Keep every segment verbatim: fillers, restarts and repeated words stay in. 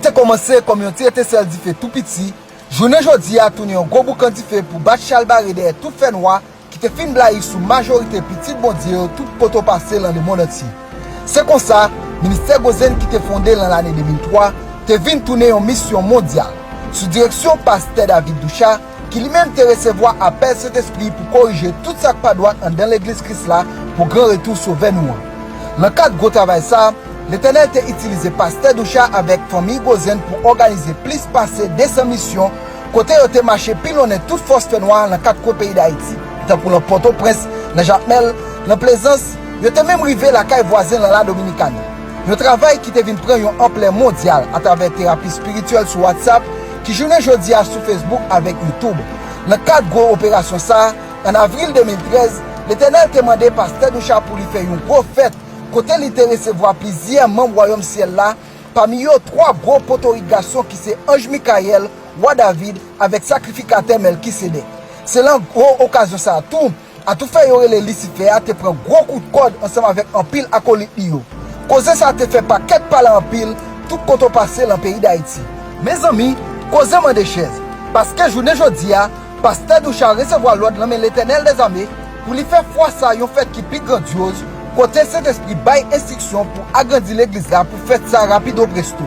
Te kòmanse kòm yon ti etensèl dife tou piti, jounen jodi a tounen yon gwo boukan dife pou bat chalbare dèyè tout fènwa ki te fin blayi sou majorite pitit Bondye yo tout kote w pase nan lemonn antye. Se konsa, Ministè Gozen ki te fonde nan lane de mil twa te vin tounen yon misyon mondyal, sou direksyon Pastè David Ducha, ki li menm te resevwa apèl Sentespri pou korije tout sa k pa dwat anndan Legliz Kris la pou gran retou Sovè nou an. Nan kad gwo travay sa a, Letènèl te itilize Pastè Ducha avèk fanmi Gozen pou òganize plis pase de san misyon, kote yo te mache pilonnen tout fòs fènwa nan kat kwen peyi Dayiti, tankou nan Pòtoprens, nan Jakmèl, nan Plezans, yo te menm rive lakay vwazen nan La Dominikani. Yon travay ki te vin pran yon anplè mondyal atravè terapi espirityèl sou WhatsApp, ki jounen jodi a sou Facebook avèk YouTube. Nan kad gwo operasyon sa a, an avril de mil trèz, Letènèl te mande Pastè Ducha pou li fè yon gwo fèt, kote li te resevwa plizyè manm Wayòm syèl la, pami yo twa gwo potorik gason ki se anj Mikayèl, wa David, avèk sakrifikatè Mèlkisedèk. Se lan gwo okazyon sa a tou, atoufè yo rele Lisifè a te pran gwo kout kòd ansanm avèk anpil akolit li yo. Koze sa a te fè pakèt pale anpil tout kote w pase lan peyi Dayiti. Mezanmi, koze mande chèz, paske jounen jodi a, Pastè Ducha resevwa lòd nan men Letènèl dèzame pou li fè fwa sa a yon fèt ki pi grandyoz, kote Sentespri bay enstriksyon pou agrandi legliz la pou fèt sa a rapido presto.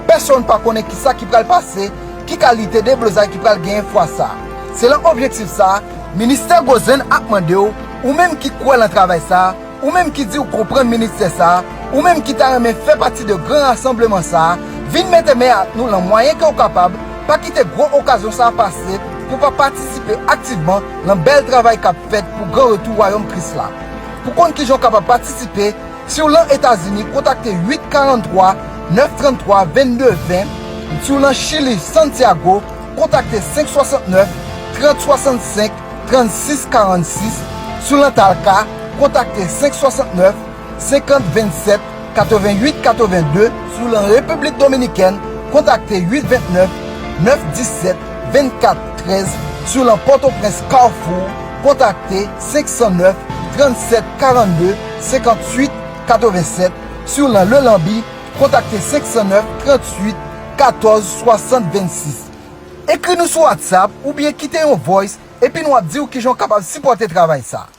Pèsonn pa konnen kisa ki pral pase, ki kalite deblozay ki pral genyen fwa sa a. Se lan objektif sa a, Ministè Gozen ap mande w, ou menm ki kwè lan travay sa a, ou menm ki di w konprann ministè sa a, ou menm ki ta renmen fè pati de gran rasanbleman sa a, vin mete men ak nou lan mwayen ke w kapab, pa kite gwo okazyon sa a pase pou w pa patisipe aktivman lan bèl travay k ap fèt pou gran retou Wayòm Kris la. Pou konn kijan w kapab patisipe, si w lan Etazini, kontakte uit karant twa, nèf trann twa, vennde ven. Si w lan Chili, Santiago, kontakte senk swasantnèf, trant swasannsenk, trannsis karannsis. Si w lan Talca, kontakte senk swasantnèf, senkant vennsèt, katreventuit katrevenndde. Si w lan Repiblik Dominikèn, kontakte uit ventnèf, nèf disèt, vennkat trèz. Si w lan Pòtoprens, Kafou, kontakte senk san nèf, trannsèt karannde, senkantuit katrevensèt. Si w lan Lelanbi, kontakte senk san nèf, trantuit, katòz, swasant, vennsis. Ekri nou sou WhatsApp oubyen kite yon voice, epi n w ap di w kijan w kapab sipòte travay sa a.